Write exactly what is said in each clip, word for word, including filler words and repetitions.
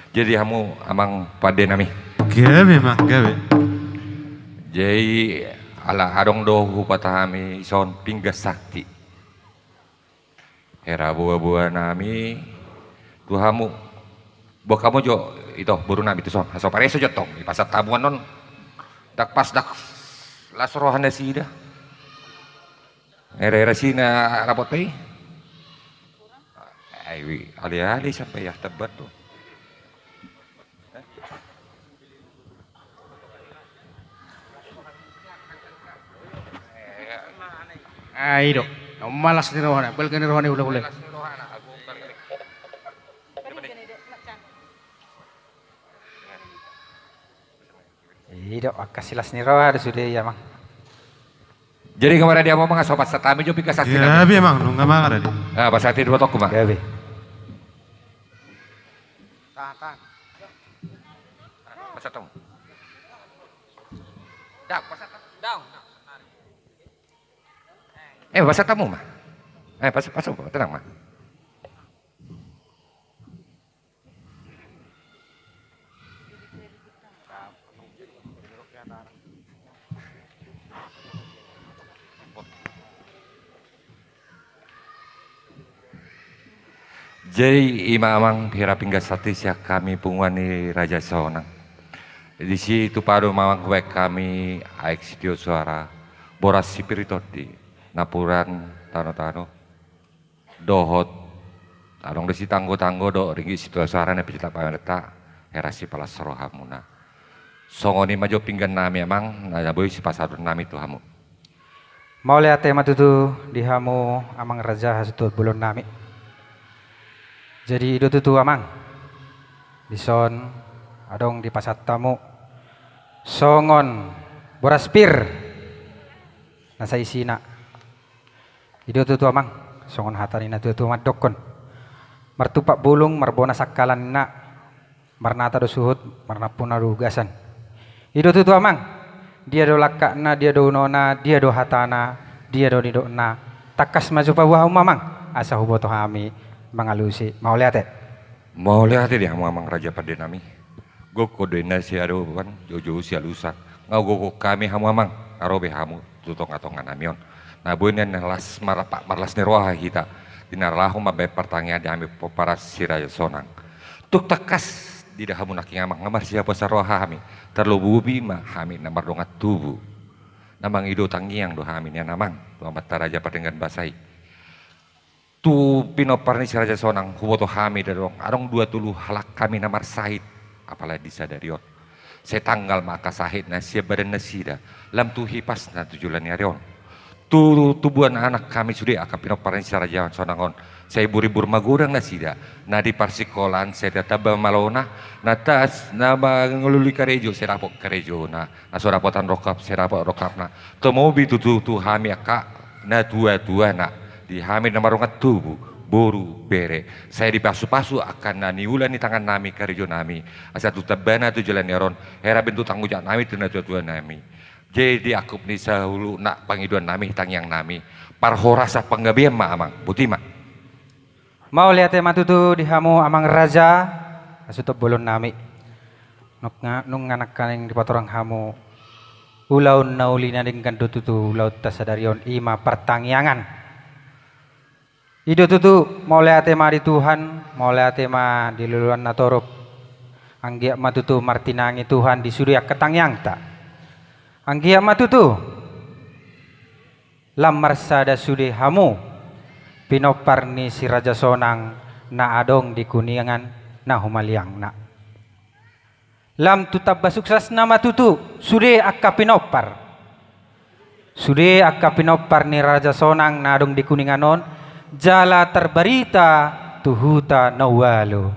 Jadi hamu amang pande nami. Gabe, amang, gabe. Jadi ala adong do hupatahami ison pinggan sakti. Hera boa-boa nami tu hamu. Boa hamu jo ito boru nami tuson. Asa pareso jo tong. Di pasar tabuan non. Dak pas dak las roha nasida. Era-era sina rapot pe. Ai wi, ale-ale sampai ya tebat tu. Ai do. Malas ni rohana, balga ni rohana hula-hula. I do, angka silas ni roha do sude i amang. Jadi kemarin dia mau mangasup pas satami jo pika sakti. Iya, nami. Abi amang, nunga mangan tadi. Ah, pas sakti dua toko mah. Gabe. Tahan, tahan. Pas satamu. Dang, pas satamu. Dang. Eh, pas satamu mah. Eh, pas, pas, tenang mah. Jadi ima amang hera pinggan sakti sian hami punguan ni Raja Sonang. Disi tupa do amang hubaen hami aek sitio soara, boras sipir ni tondi, napuran tano-tano, dohot adong do sitanggo-tanggo dohot ringgit sitio soara na pinta pamerenta, hera sipalas rohamuna. Songon i ma jo pinggan nami amang na boi sipasahaton nami tu hamu. Mauliate ma tutu di hamu amang raja hasuhuton bolon nami. Jadi i do tutu amang, dison adong dipasahat hamu songon boras pir na saisina. I do tutu amang, songon hata ni na tua-tua mandokkon: Martumpak bulung, marbona sangkalan na, marnata do suhut, marnampuna do ugasan. I do tutu amang, dia do langkatna, dia do unokna, dia do hatana, dia do nidokna, tangkas ma jo paboahon ma amang, asa huboto hami mangalusi. Mauliate. Mauliate di hamu amang raja pande nami. Gokhon do inna siadopan, joujou sialusan. Nga gokhon hami hamu amang, nga ro be hamu tu tonga-tonga nami on. Na boi nian na las marapa-, marlas ni roha hita di na laho mambaen partangiangan di hami pomparan si Raja Sonang. Tung tangkas diida hamu nangkin amang, nga marsihaposan roha hami, tarlobi ma hami na mardongan tubu. Na mangido tangiang do hami nian amang tu Amanta Raja Pardenggan Basa i. Tu pinompar ni si Raja Sonang, huboto hami do adong, adong dua tolu halak hami na marsahit, apalai di sadari on. Sai tanggal ma angka sahitna sian badan nasida, lam tu hipasna tu joloan ni ari on. Tu tubuan anak hami sude angka pinompar ni si Raja Sonang on, sai bur-ibur magodang nasida, na di parsikolaan sai tatamba malona, na tas, na mangoloi karejo sai dapot karejona, na so dapotan rongkap sai dapot rongkapna. Tumobi tutu tu hami angka na tua-tuana, di hami na mardongan tubu, boru, bere, sai dipasu-pasu angka na niula ni tangan nami, karejo nami, asa tu tambana tu joloan ni ari on, hera bentuk tanggung jawab nami tu na tua-tua nami. Jadi angkup ni saluhutna pangidoan nami, tangiang nami, parhorasan panggabean ma amang, boti ma. Mauliate ma tutu di hamu amang raja hasuhuton bolon nami. Nunga, nunga nangkaning dipatorang hamu ulaon na uli na denggan do tutu ulaonta sadari on, i ma partangiangan. I do tutu, mauliate ma di Tuhan, mauliate ma di loloan na torop. Anggiat ma tutu martinangi Tuhan di sude angka tangiangta. Anggiat ma tutu lam marsada sude hamu pinompar ni si Raja Sonang na adong di Kuningan na humaliangna. Lam tu tamba suksesna ma tutu sude angka pinompar. Sude angka pinompar ni Raja Sonang na adong di Kuningan on, jala tarbarita tu huta na ualu.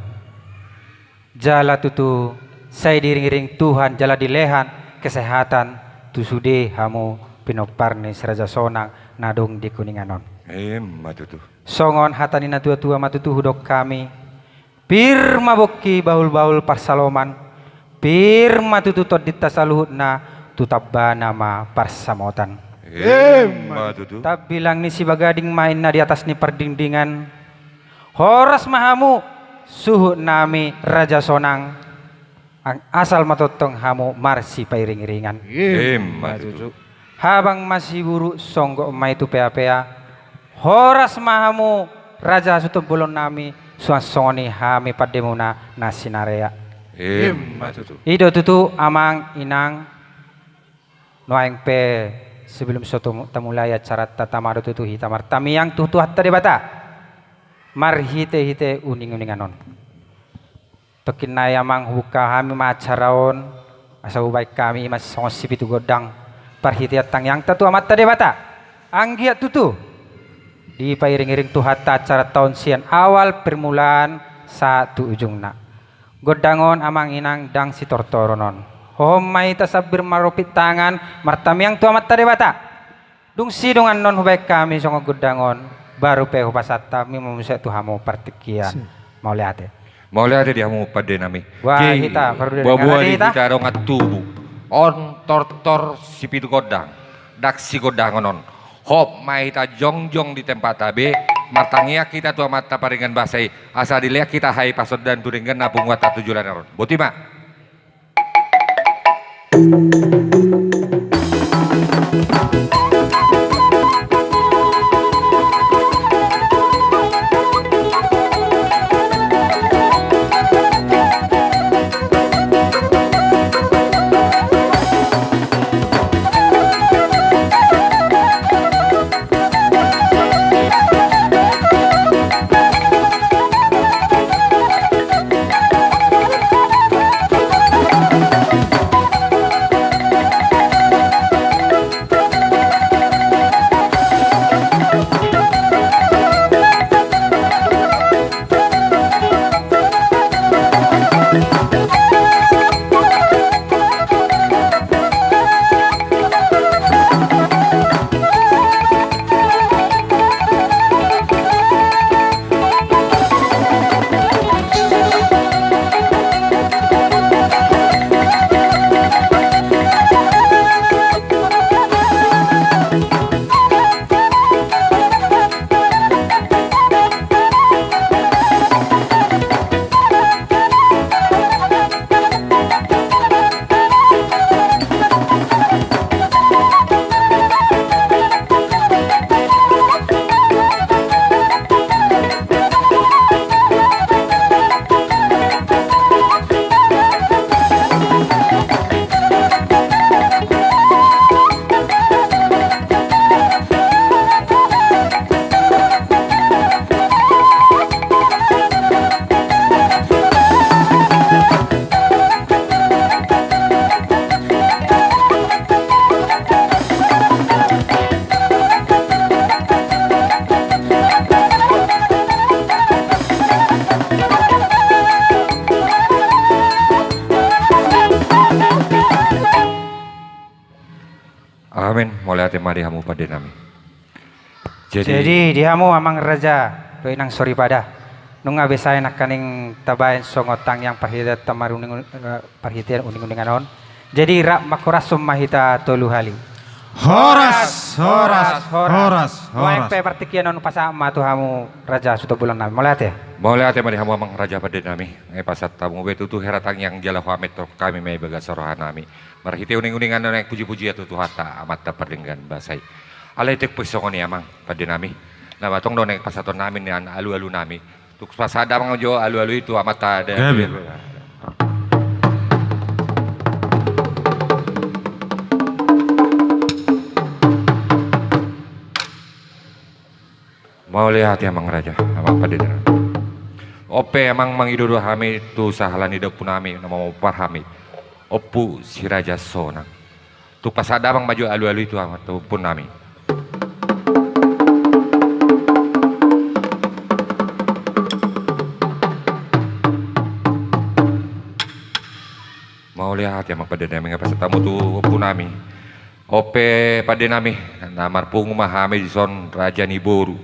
Jala tutu sai diiring-iring Tuhan jala dilehon kesehatan tu sude hamu pinompar ni si Raja Sonang na adong di Kuningan on. Emma tutu. Songon hata ni na tua-tua ma tutu hudok hami: Pir ma bongki, bahul-bahul parsaloman, pir ma tutu tondinta saluhutna, tu tambana ma parsamotan. Emma tutu. Tambilang ni sibagading ma inna di atas ni pardingdingan. Horas ma hamu Suhut nami Raja Sonang, ang-, asal ma tongtong hamu marsipairing-iringan. Emma tutu. Habang ma siburuk songgop ma i tu pea-pea. Horas ma hamu Raja Hasuhuton bolon nami, suang songon i hami pandemuna na sinarea. Emma tutu. I do tutu amang inang. Nuaeng pe, sebelum so tu-, tamulai acaranta, tama do tutu hita martamiang tu Tuhanta Debata marhite-hite uning-uningan on. Tongkin nai amang, hubuka hami ma acara on, asa hubaen hami i ma songon sipitu gondang parhitean tangiangta tu Amanta Debata. Anggiat tutu dipairing-iring Tuhanta acaranta on sian awal permulaan sahat tu ujungna. Gondang on amang inang ndang sitortoron on. Hohom ma hita sambir marompit tangan, martamiang tu Amanta Debata. Dung sidung annon hubaen hami songon gondang on, baru pe hupasahat hami ma muse tu hamu partingkian. Si. Mauliate. Mauliate di hamu pande nami. Boha hita, parhundul boa-boa di hita dongan tubu. On tortor sipitu gondang, ndang sigondangon on. Hop ma hita jongjong di tempatna be, martangiang hita tu Amanta pardenggan basa i, asa dilehon hita hahipason-Na tu dengganna punguanta tu joloan on. Boti ma. Amen. Mauliate ma di hamu pande nami. Jadi, jadi di hamu amang raja dohot inang soripada, nunga be sae nangkaning tabaen songon tangiang parhitean tamaruning, eh, parhitean uning-uningan on. Jadi rap mangkorashon ma hita tolu hali. Horas, horas, horas, horas. Nuaeng pe partingkian on hupasahat ma tu hamu Raja Hasuhuton bolon nami. Mauliate. Mauliate ma di hamu amang raja pande nami. Nunga hupasahat hamu be tutu hera tangiang jala huaminton hami ma i bagas roha nami. Marhite uning-uningan nuaeng puji-pujian tu Tuhanta Amanta pardenggan basa i. Alai tung pe songon i amang pande nami, na mantong do nuaeng pasahaton nami nian alu-alu nami. Tung pasahat damang jo alu-alu i tu Amanta da. Gabe. Mauliate amang raja, amang pande nami. On pe amang, mangido do hami tu sahala ni da ompu nami na mamompar hami, Ompu Si Raja Sonang. Tung pasahat damang ma jo alu-alu i tu amang, tu ompu nami. Mauliate amang pande nami, nunga pasahat hamu tu ompu nami. On pe pande nami, na marpungu ma hami dison, raja ni boru,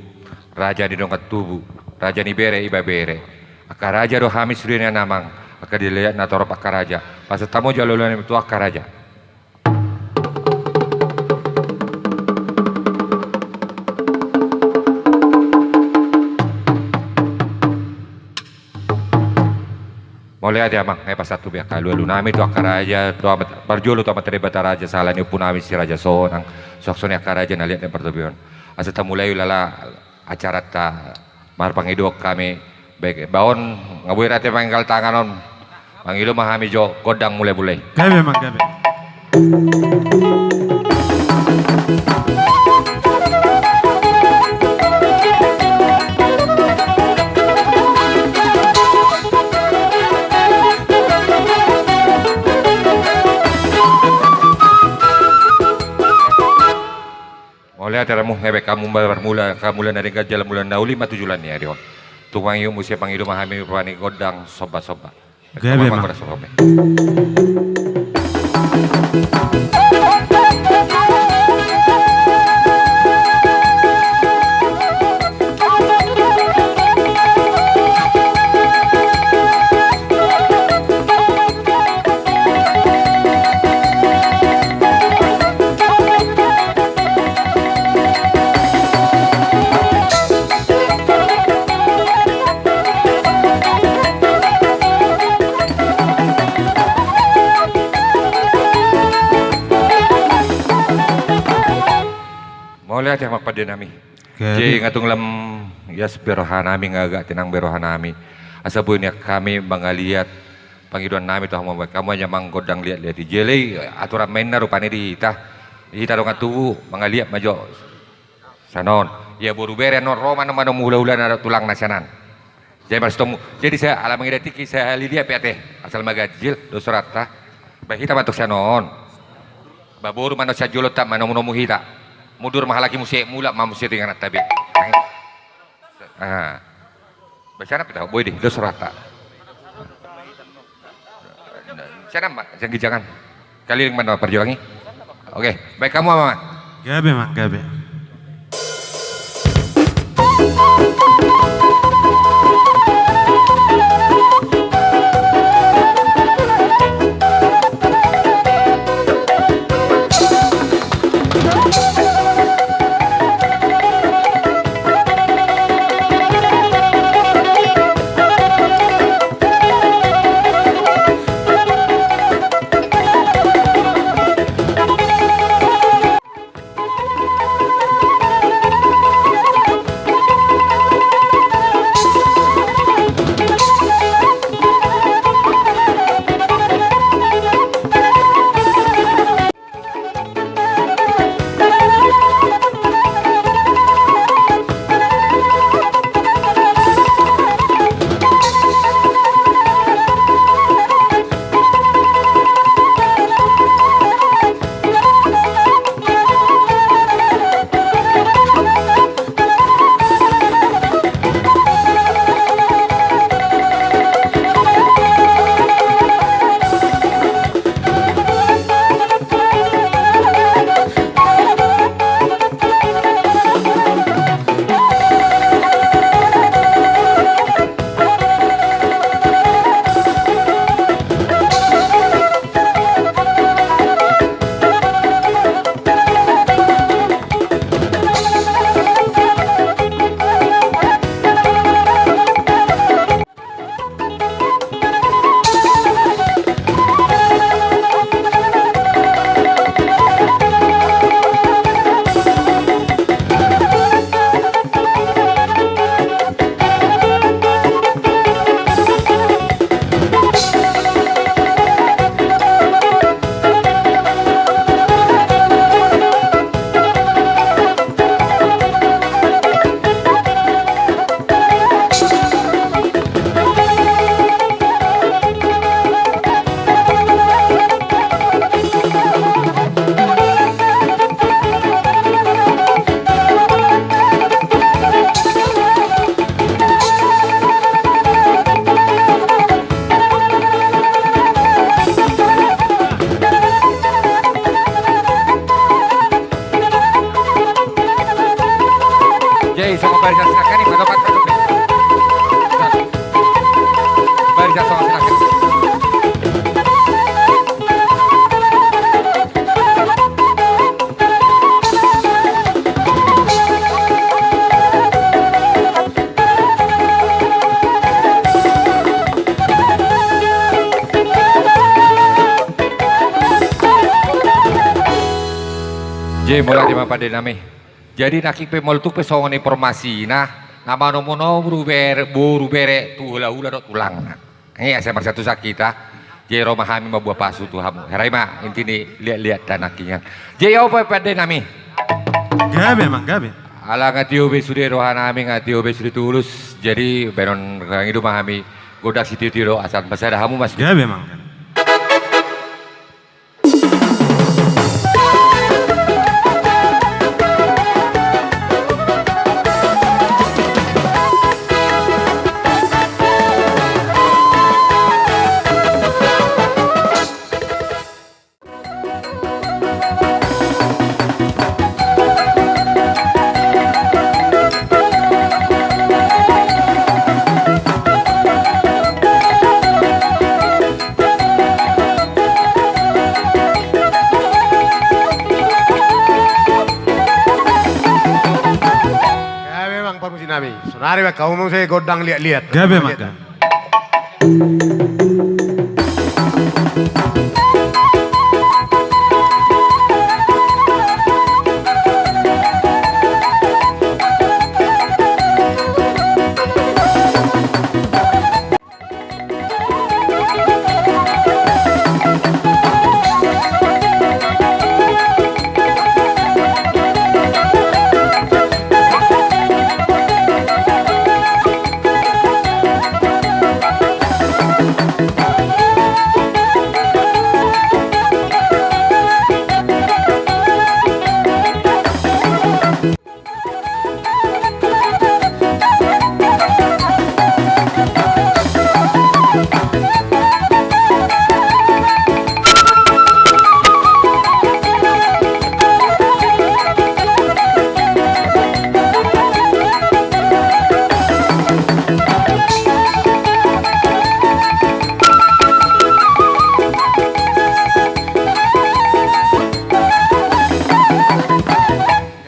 raja ni dongan tubu, raja ni bere, ibebere. Angka raja do hami sude nian amang, angka dilehon na torop angka raja. Pasahat hamu jo alu-alu nami tu angka raja. Mauliate amang, eh, pasahat tu be angka alualu nami tu angka raja, tu amat, parjolo tu amanta Debata raja, sahala ni ompu nami si Raja Sonang, suang songon i angka raja na liat di partopion. Asa tamulai ulaon acaranta marpangidoan hami, baik, baon nga boi rade manginggal tangan on. Mangido ma hami jo gondang mulai-mulai. Gabe amang, gabe. Mauliate hamu, eh, baik hamu marmula, angka mula na denggan jala mula na uli ma tu joloan ni ari on. Tung mangihut muse, mangido ma hami rupani gondang somba-somba. Gabe amang. Mauliate amang pande nami. Gabe. Jadi nga tung lam ias be roha nami, nga agak tenang be roha nami. Asa boi nian hami mangaliat pangidoan nami tu hamu, hamu hanya manggondang liat-liat i. Jadi aturan main na rupani di hita. Hita dongan tubu mangaliat ma jo. Sian on. Ia boru bere on ro ma na manomu hula-hula na tulang na sian an. Jadi maksudmu, jadi sai ala mangido tingki sai haliliat pe ate, asal ma ganjil dos rohanta. Ba hita ma antong sian on. Ba boru ma na sian jolo tap manomu-nomu hita. Mundur ma halak i muse, mulak ma muse tu ingananta be. Ah. Ba sian on pe tau, boi di, dos rohanta. Sian on ma, sian ginjang an. Kaliling ma na parjualan i. Oke, baik hamu amang. Gabe amang, gabe. Jadi, mauliate ma pande nami. Jadi, nangkin pe molo tung pe songon i informasi na, na manomu-nomu boru bere, boru bere tu hulahula dohot tulangna. Ia, sai marsiantusan hita. Jadi, ro ma hami mamboan pasu tu hamu. Hera i ma inti ni liat-liat da nangkiningan. Jadi, au pe pande nami. Gabe, amang, gabe. Ala nga tio be sude roha nami, nga tio be sude tulus. Jadi, baenon ngido ma hami gondang sitio-tio do, asa marsada hamu ma sude. Gabe, amang, gabe. Gabe, amang parmusik nami. Sonari baen hamu muse gondang liat-liat. Gabe, amang.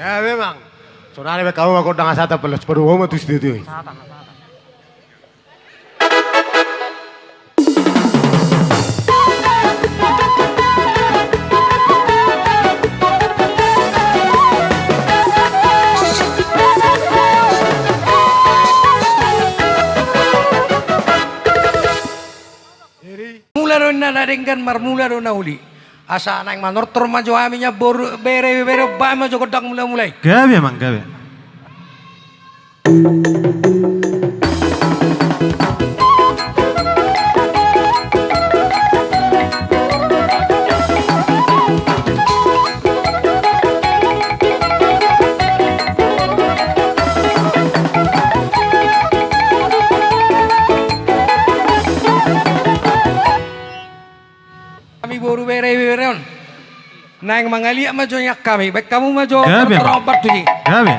Ya, memang. Sonari baen hamu ma gondang asa tapalas paduo ma tu studio i. Mula do inna na denggan, marmula do na uli. Asa naeng manortor ma jo hami nian boru bere, bere, baen ma jo gondang mula-mula i. Gabe, amang, gabe. Hami boru bere, bere on. Naeng mangaliat ma jo nian hami, baen hamu ma jo. Gabe, amang. Gabe.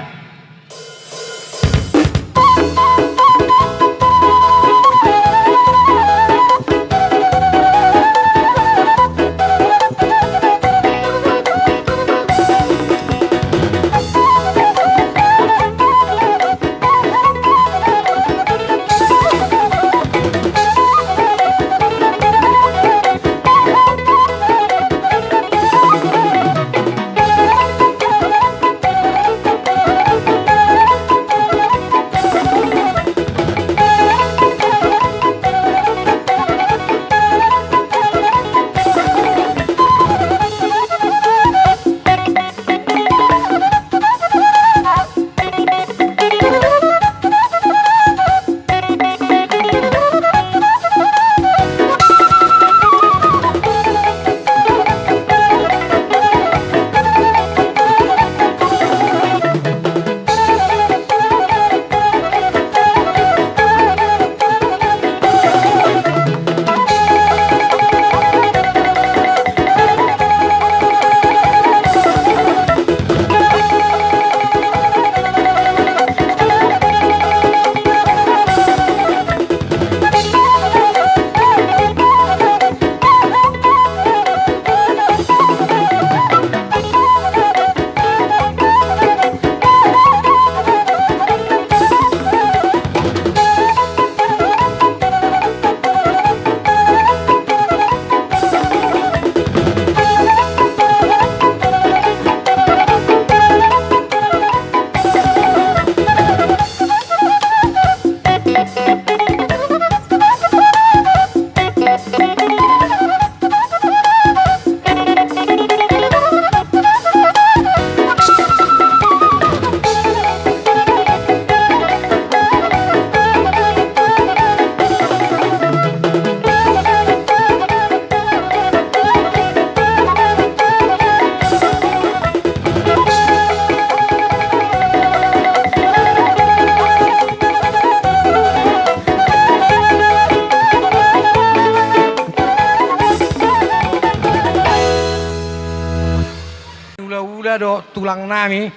Dohot tulang nami,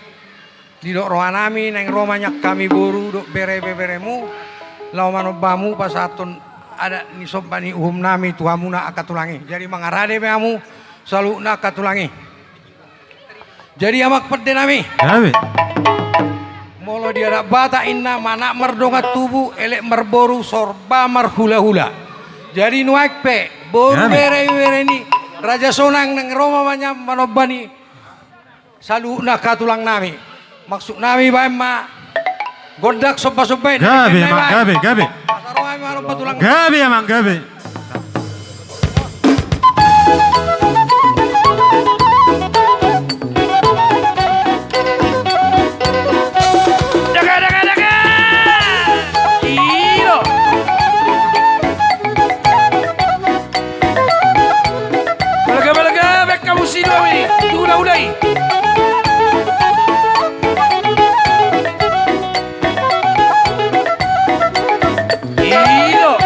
didok roha nami, naeng ro ma nian hami boru dohot bere-beremu, laho manomba hamu pasahathon adat ni somba ni uhum nami tu hamuna angka tulang i. Jadi mangarade ma hamu saluhutna angka tulang i. Jadi amang pande nami. Gabe. Molo di adat Batak ninna manat mardongan tubu, elek marboru, sorba marhula-hula. Jadi nuaeng pe boru, gabe, bere-bere ni Raja Sonang naeng ro ma nian manomba ni saluhutna angka tulang nami. Maksud nami baen ma gondang somba-somba i. Gabe, amang, gabe, gabe. Asa ro hami manomba tulang. Gabe, amang, gabe. Dege, dege, dege! Iyo! Balga, balga, baen hamu sidua i tu hula-hula i. Iyo.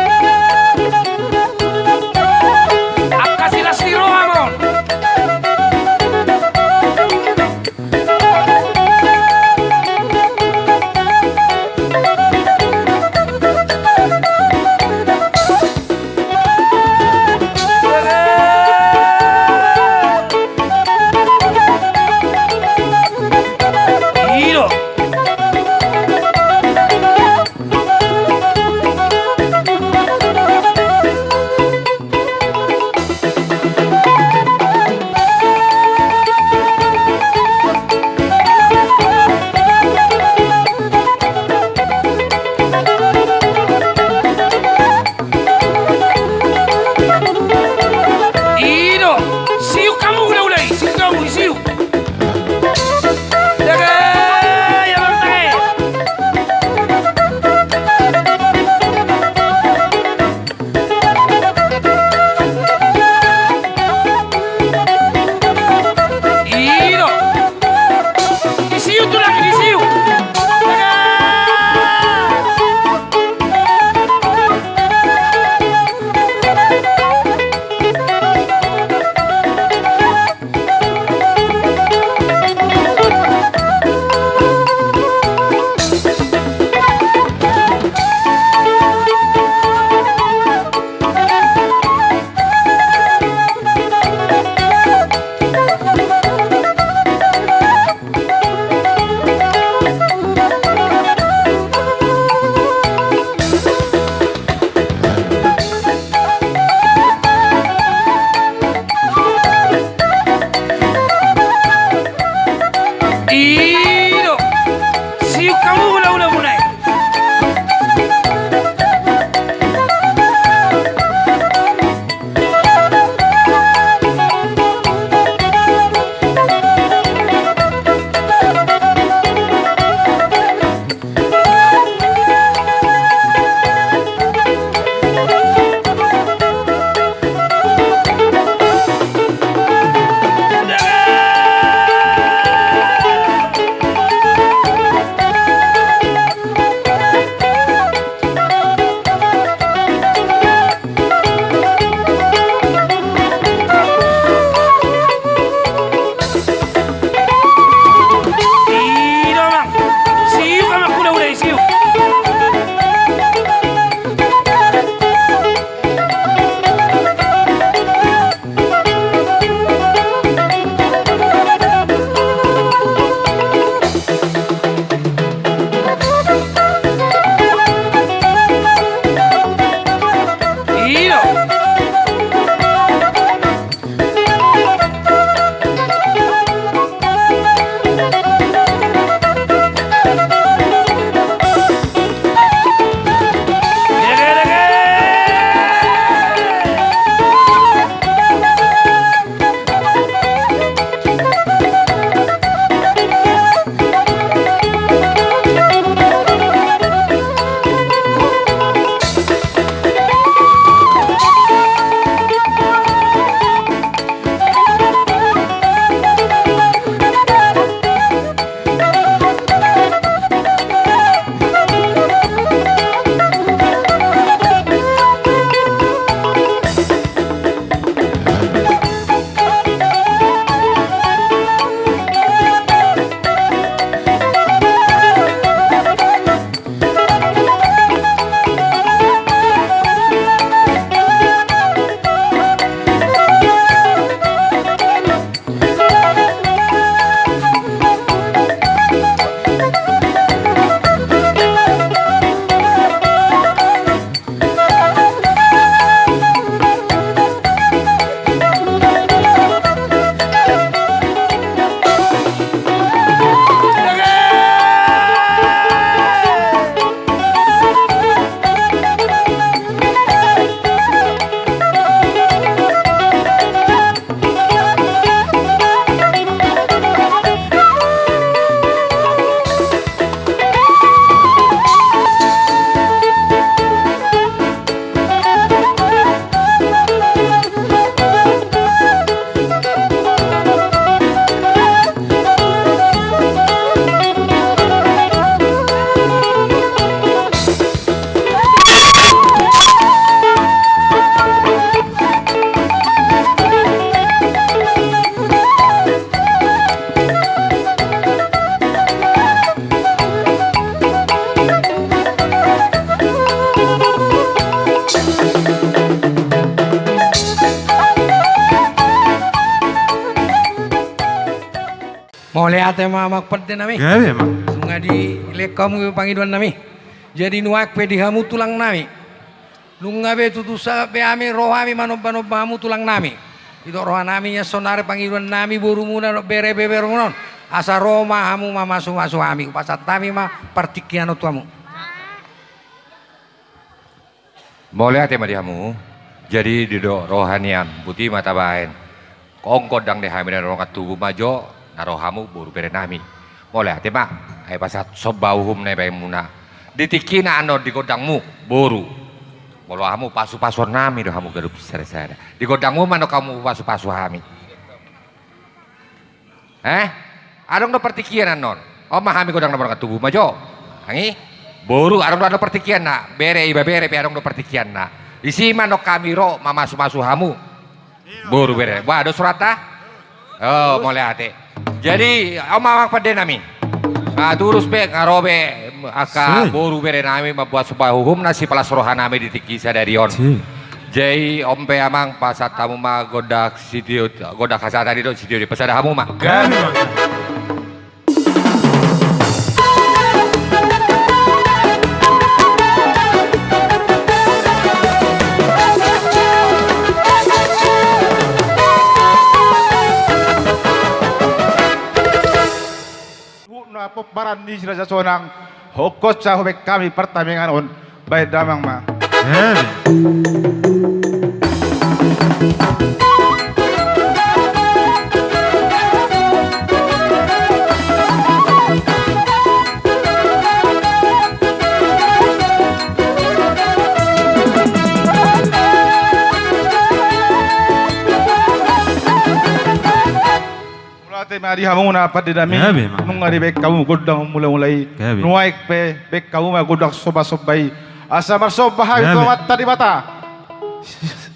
Mauliate ma, amang pande nami. Gabe ma. Nunga dilehon hamu pangidoan nami. Jadi nuaeng pe di hamu tulang nami, nunga be tutu sahat be hami ro hami manomba-nomba hamu tulang nami. Didok roha nami, ia saonari pangidoan nami, borumuna dohot bere-beremuna on, asa ro ma hamu mamasumasu hami. Hupasahat hami ma partingkian on tu hamu. Mauliate ma di hamu. Jadi didok roha nian, boti ma tabaen. Anggo gondang di hami na ro, tubu ma jo, na ro hamu boru bere nami. Mauliate ma. Ai pasahat somba uhum na dibaenmuna. Di tingkina annon di gondangmu, boru, molo hamu pasu-pasuon nami do hamu ganup sada-sada. Di gondangmu ma annon hamu pasu-pasu hami. Eh? Adong do partingkian annon. On ma hami gondang na mardongan tubu ma jo. Anggi? Boru, adong do partingkianna. Bere, ibebere pe adong do partingkianna. Disi ma annon hami ro mamasumasu hamu. Boru bere. Bah, dos rohanta? Oh, mauliate. Jadi on ma, amang pande nami. Ah, turus pe nga ro be angka boru bere nami mamboan somba uhumna, sipalas roha nami di tingki sadari on. Jadi on pe, amang, pasahat hamu ma gondang sitio, gondang hasahatan i dohot sitio, dipasada hamu ma. Gabe ma. Huhut na pomparan ni si Raja Sonang, hongkon sa hubaen hami partamengan on, baen damang ma. Gabe. Mauliate ma di hamuna pande nami. Gabe ma. Nunga dibaen hamu gondang mula-mula i. Gabe. Nuaeng pe baen hamu ma gondang somba-somba i, asa marsomba hami tu Amanta Debata.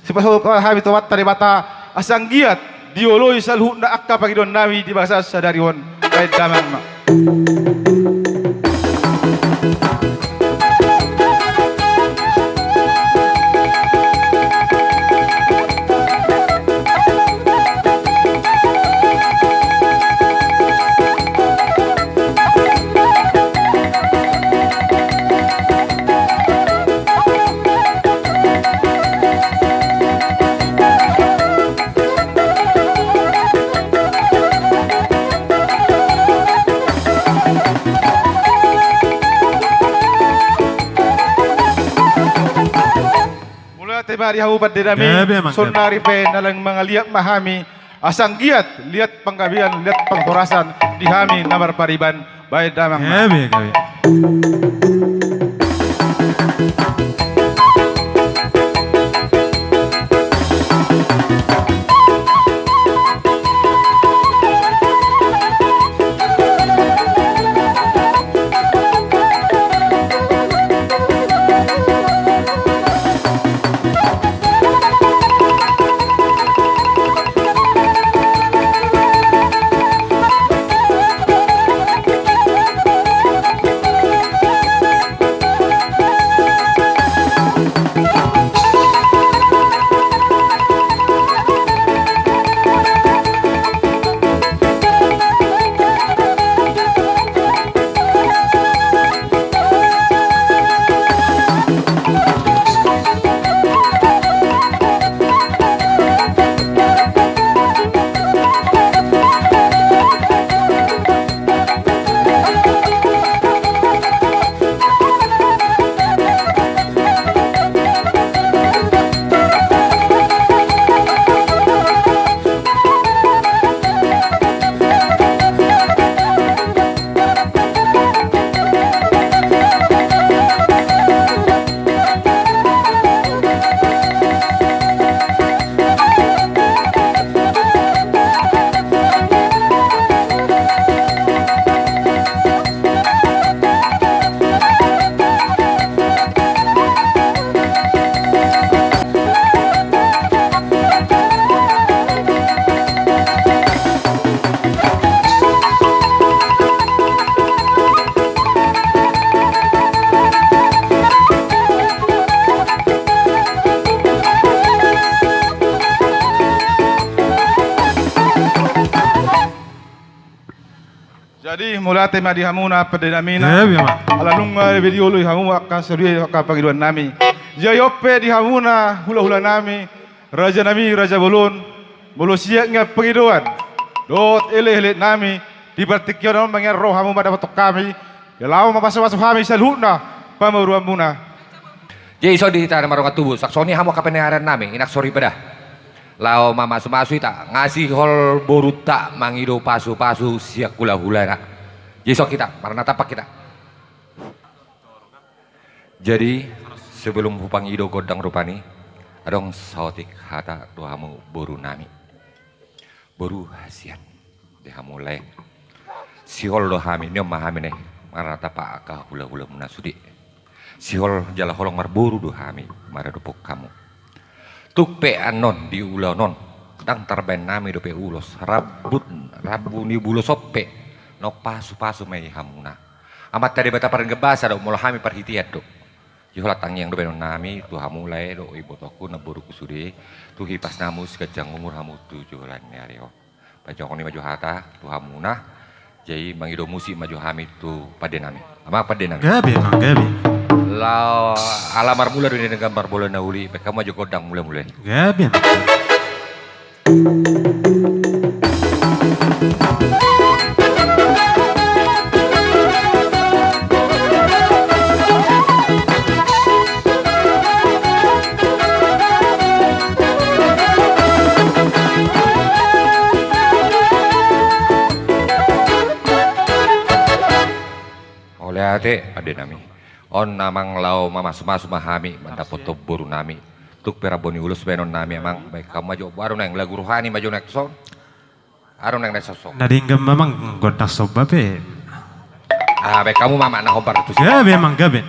Sipasahat hami tu Amanta Debata, asa anggiat dioloi saluhutna angka pangidoan nami di bagasan sadari on. Baen damang ma. Mauliate ma di hamu pande nami. Gabe ma. Saonari pe na naeng mangaliat ma hami, asa anggiat liat panggabean, liat parhorasan di hami na marpariban. Baen damang ma. Gabe, gabe. Jadi mauliate ma di hamuna pande nami na. Gabe ma. Ala nunga be dioloi hamu angka soripada angka pangidoan nami. Jadi on pe di hamuna hulahula nami, raja nami, raja bolon, molo sian nian pangidoan dohot elekelek nami, di partingkian on ma nian ro hamu mandapothon hami, laho mamasumasu hami saluhutna pamoruon muna. Jadi songon i hita na mardongan tubu, songon i hamu angka paniaran nami, inang soripada. Laho mamasumasu hita, nga sihol borunta mangido pasupasu sian hulahulana. Jadi songon i hita, marnatampak hita. Jadi, sebelum hupangido gondang rupani, adong saotik hata tu hamu boru nami. Boru hasian, di hamu lae. Sihol do hami, nion ma hami na i, marnatampak angka hulahula muna sude. Sihol jala holong marboru do hami maradophon hamu. Tung pe annon di ulaon on, ndang tarbaen nami dope ulos, rambu, rambu ni ulos on pe, naung pasupasu ma i hamuna. Amanta Debata pardenggan basa do, molo hami parhitean do. Jadi holan tangiang do baenon nami tu hamu lae dohot ibotoku, namboruku sude, tu hipasna hamu siganjang umur hamu tu joloan ni ari on. Pajongjong i ma jo hata tu hamuna, jadi mangido musik ma jo hami tu pande nami. Amang pande nami. Gabe, amang, gabe. Laho ala marmula do na denggan marbola na uli, baen hamu ma jo gondang mulamula i. Gabe, amang. Mauliate pande nami. On amang laho mamasumasu ma hami mandapothon boru nami. Tung pe rambu ni ulos baenon nami amang, baen hamu ma jo, adong naeng lagu rohani ma jo naeng songon. Adong naeng na sosok. Na denggan ma amang gondang somba pe. Ah, baen hamu ma amang na hombar tusi. Gabe amang, gabe.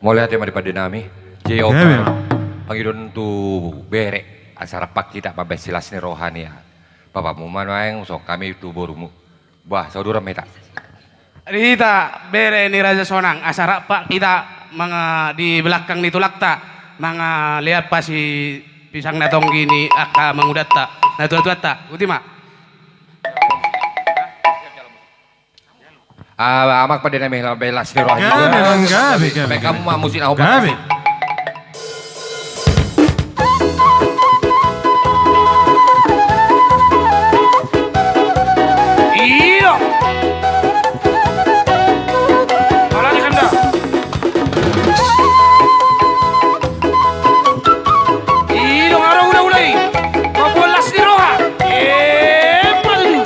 Mauliate ma di pande nami. Jadi, oke, opa, memang. Pangidoan tu bere, asa rap hita mambahen silas ni roha ni, ah, bapamu ma nuaeng, songon hami tu borumu. Bah, saudara ma hita. Di hita bere ni Raja Sonang, asa rap hita manga di belakang ni tulangta, mangalean pasi pisang na tonggi ni angka amangudanta, natuatuanta. Boti ma. Ah, amang pande nami, mambahen las ni roha. Gabe, gabe, gabe, gabe. Hamu ma musik na hombar. Gabe. Iyo. Ala ni kanda. Iyo, aro hula-hula i. Mambahen las ni roha. Emma tutu.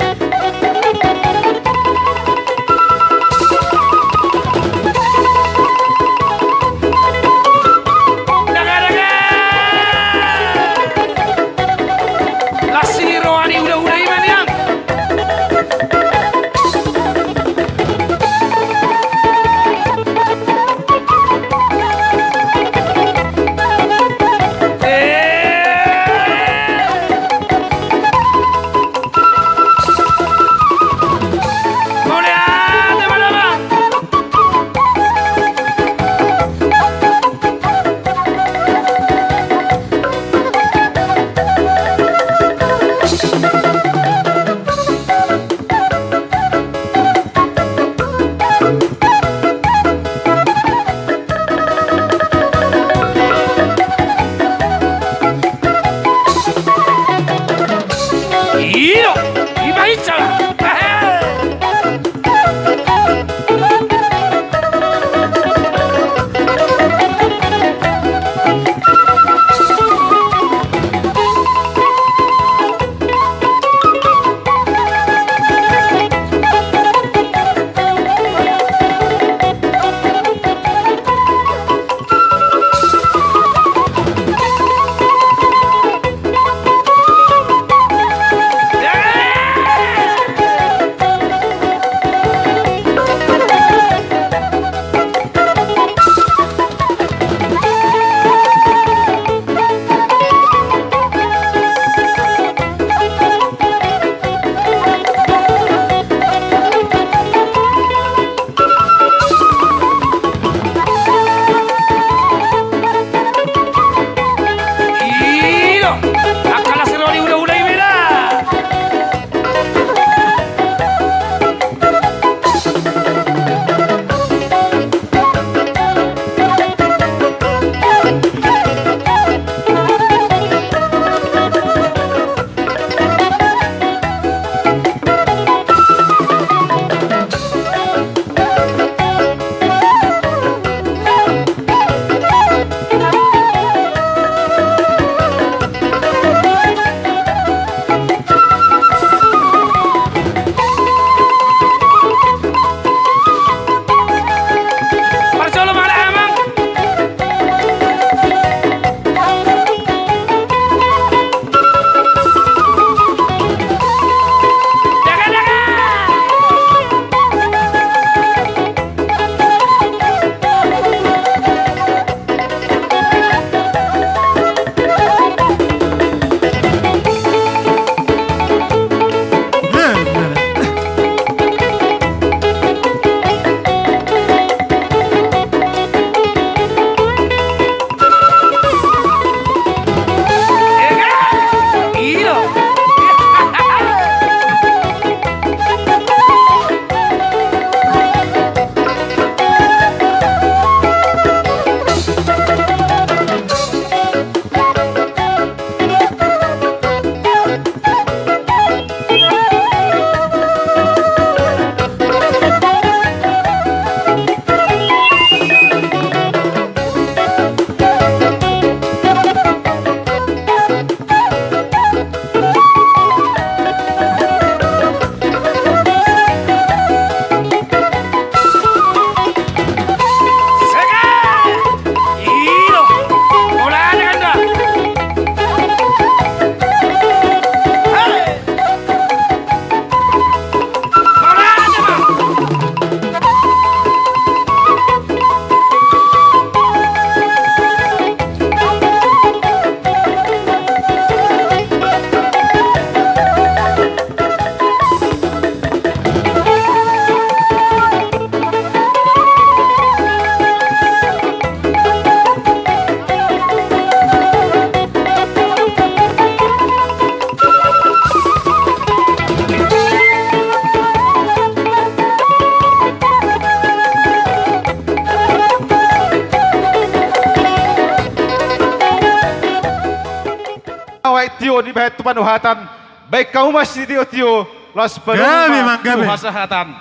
tio dibahen tu panuhatan. Baen hamu ma sitiotio, laos padomu ma tu hasahatan.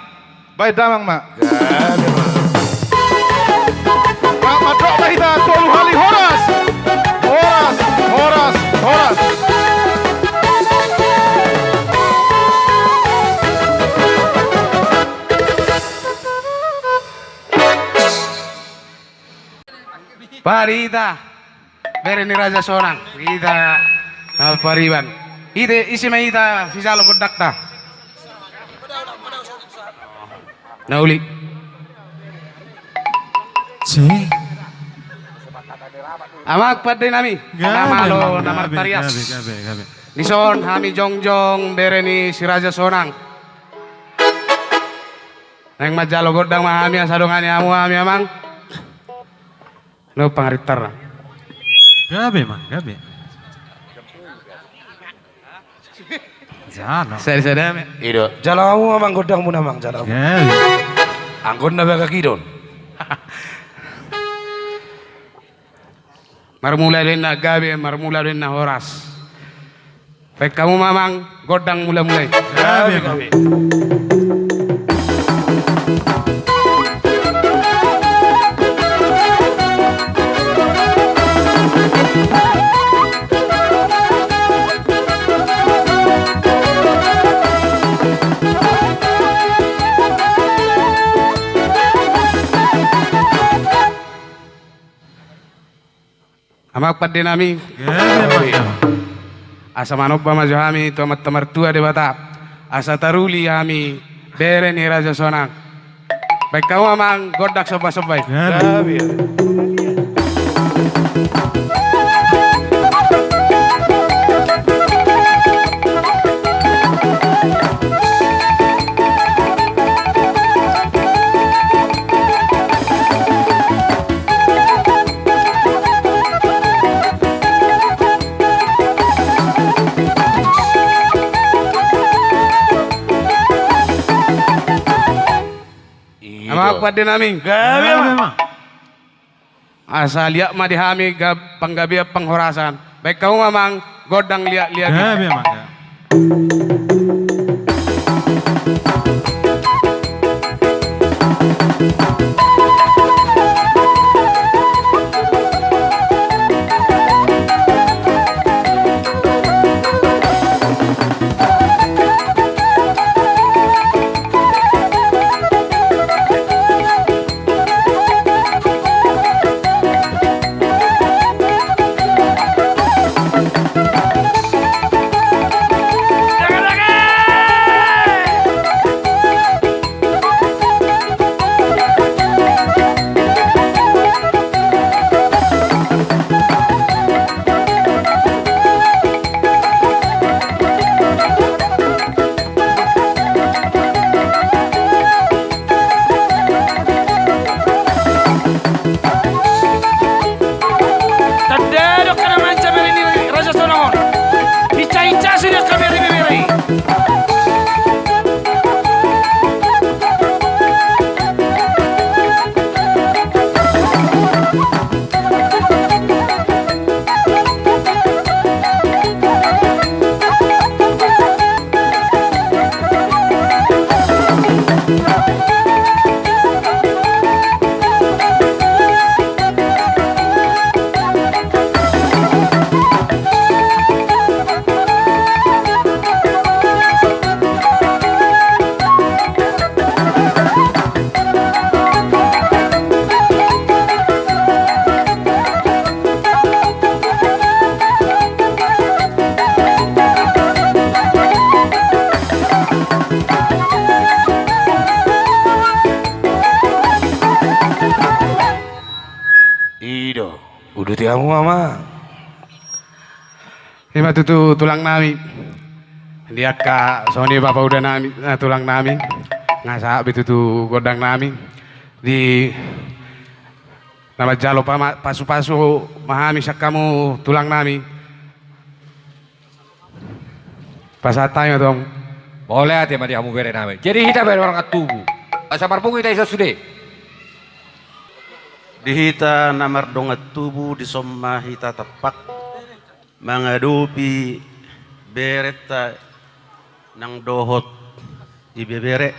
Baen damang ma. Gabe ma. Mandok ma hita tolu hali horas. Horas, horas, horas. Padi hita, bere ni Raja Sonang, hita na pariban. Ise ma hita sijalo gondangta? Na uli. Amang pande nami, na malo, na martarias. Dison hami jongjong bere ni si Raja Sonang. Naeng manjalo gondang ma hami asa dongani hamu hami amang. Nunga pangarintarna. Gabe ma, gabe. Jalo. Sada sada ma. Ido, jalo hamu amang gondangmuna amang, jalo hamu. Gabe. Anggo na bagak i do on. Marmula do inna gabe, marmula do inna horas. Baen hamu ma amang gondang mulamula i. Gabe ma. Amang pande nami. Asa manomba ma jo hami tu Amanta Martua Debata asa taruli hami bere ni Raja Sonang. Baen hamu amang gondang somba somba i. Amang pande nami. Gabe ma. Asa liat ma di hami panggabean panghorasan. Baen hamu ma amang gondang liat liat i. Gabe ma. Tanda do angka na manca bere ni Raja Sonang on. Hinsa-hinsa sude angka bere-bere i. I do, uduti hamu ma amang. Ima tutu tulang nami. Di angka songon i bapa uda nami, eh, tulang nami. Nga sahat be tutu gondang nami. Di na manjalo pama-, pasu-pasu ma hami sian hamu tulang nami. Pasahat hami ma tu hamu. Mauliate ma di hamu bere nami. Jadi hita bere dongan tubu. Asa marpungu hita dison sude. Di hita na mardongan tubu dison ma hita tampak. Mangadopi Berenta nang dohot ibebere.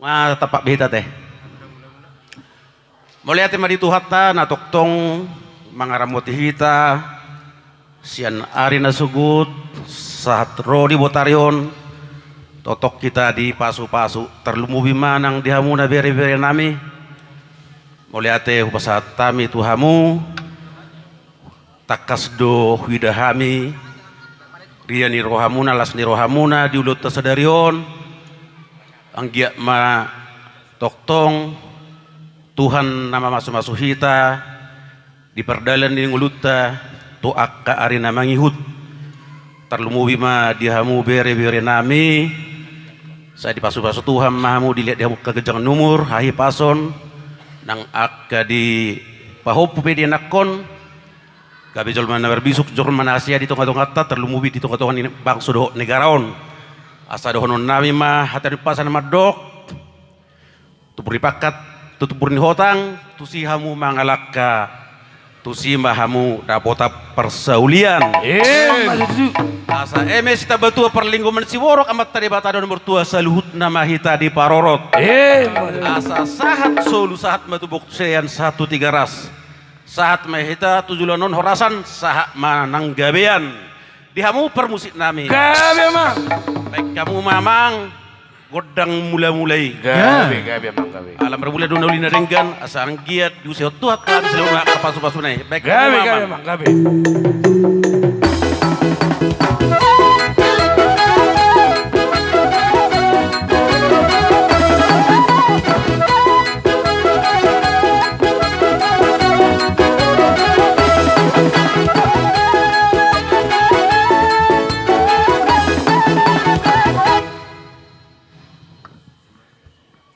Nga tampak be hita te. Mauliate ma di Tuhanta na tongtong mangaramoti hita sian ari na sogot sahat ro di botari on. Tongtong hita dipasupasu, tarlumobi ma nang di hamuna bereberenami. Mauliate hupasahat hami tu hamu. Tangkas do huida hami ria ni rohamuna, las ni rohamuna di ulaonta sadari on. Anggiat ma tongtong Tuhan na mamasumasu hita di pardalan ni ngolunta tu angka ari na mangihut. Tarlumobi ma di hamu bereberenami. Sai dipasupasu Tuhan ma hamu, dilehon di hamu angka ganjang ni umur, hahipason, nang angka dipahompu pe di anakkon. Gabe jolma na marbisuk, jolma na hasea di tongatonganta, tarlumobi di tongatonga ni bangso dohot negara on. Asa dohononnami ma hata ni umpasa na mandok: Tubu ni pangkat tu tubu ni hotang, tusi hamu mangalangka, tusi ma hamu dapotan parsaulian. Emma tutu. Asa eme sitambatua parlinggoman siborok, Amanta Debata do na martua, saluhutna ma hita diparorot. Emma tutu. Asa sahat solu, sahat ma tu bontean, sahat tu Tigaras. Sahat ma hita tu joloan on horasan, sahat ma nang gabean. Di hamu parmusiknami. Gabe, Amang. Baen hamu ma, Amang, gondang mulamula i. Gabe, gabe, Amang, gabe. Ala marmula do na uli na denggan, asa anggiat diusehon Tuhan hami saluhutna angka pasupasuna i. Baen hamu ma, Amang. Gabe, gabe, Amang, gabe.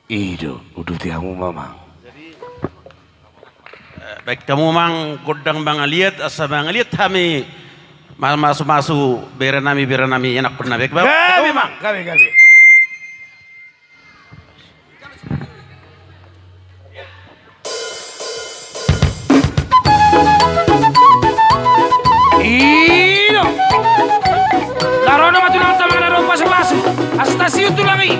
I do, uduti hamu ma, Amang. Eh, baen hamu, Amang, gondang mangaliat, asa mangaliat hami mamasumasu berenami, berenami, anakkonnami. Baen hamu, Amang. Gabe, Amang, gabe, gabe. I do. Laho ro ma tulang, tamana ro pasupasu. Asa tasiu tulang i.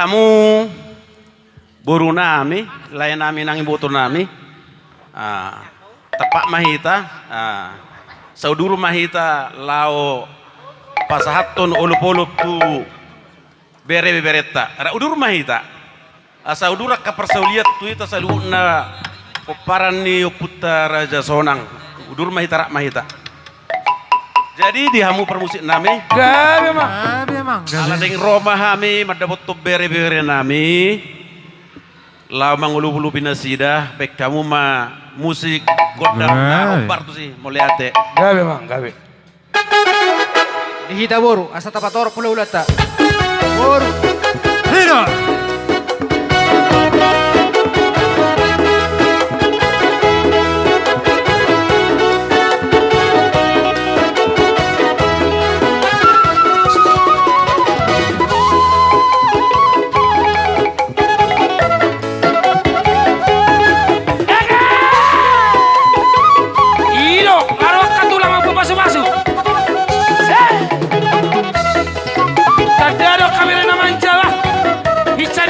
Hamu boru nami, lae nami nang iboto nami. Ah, tepat ma hita. Ah, saudur ma hita laho pasahathon olopolop tu bere-berenta. Rap udur ma hita. Asa udur angka parsaulian tu hita saluhutna pomparan ni ompunta Raja Sonang. Udur ma hita, rap ma hita. Jadi di hamu parmusik nami. Gabe ma. Gabe ma. Gabe. Ala naeng ro ma hami mandapothon bere-bere nami. Laho mangolopolopi nasida, baen hamu ma musik gondang na hombar tusi, mauliate. Gabe ma, gabe. Di hita boru, asa tapatorop hulahulanta. Boru. Hira. Ege! I do, aro angka tulang mamupasupasu. Se! Tanda do kami na manjaha. Hinsa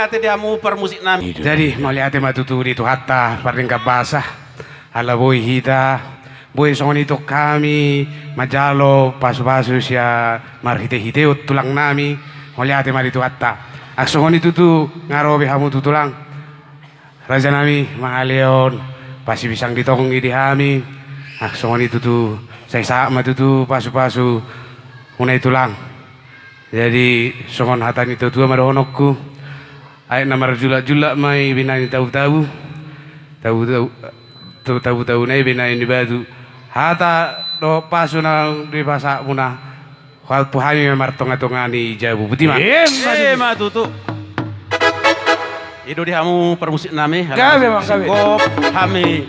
Ate di hamu parmusik nami. Jadi mauliate ma tutu di Tuhanta pardenggan basa, ala boi hita, boi songon i tong hami manjalo pasupasu sian marhitehiteon tulang nami. Mauliate ma di Tuhanta. Asa songon i tutu nga ro be hamu tu tulang, raja nami, mangalehon pasibisang di tongi di hami. Asa songon i tutu, sai sahat ma tutu pasupasu muna i tulang. Jadi songon hata ni natuatua ma dohononku: Aek na marjulakjulak ma i binahen ni tabutabu, tabutabu, tabutabu na i binahen ni batu. Hata dohot pasu naung dipasahat muna, huhut hami ma martongatonga ni jabu. Boti ma. Ima tutu. I do di hamu parmusik nami. Gabe, Amang, gabe. Singkop hami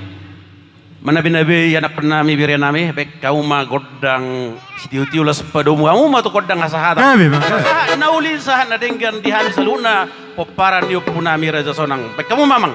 manabinabei anakkon nami, bere nami, baen hamu ma gondang sitiotio, laos padomu hamu ma tu gondang hasahatan. Gabe, Amang, gabe. Sahat na uli sahat na denggan di hami saluhutna pomparan ni ompu nami Raja Sonang. Baen hamu ma, Amang.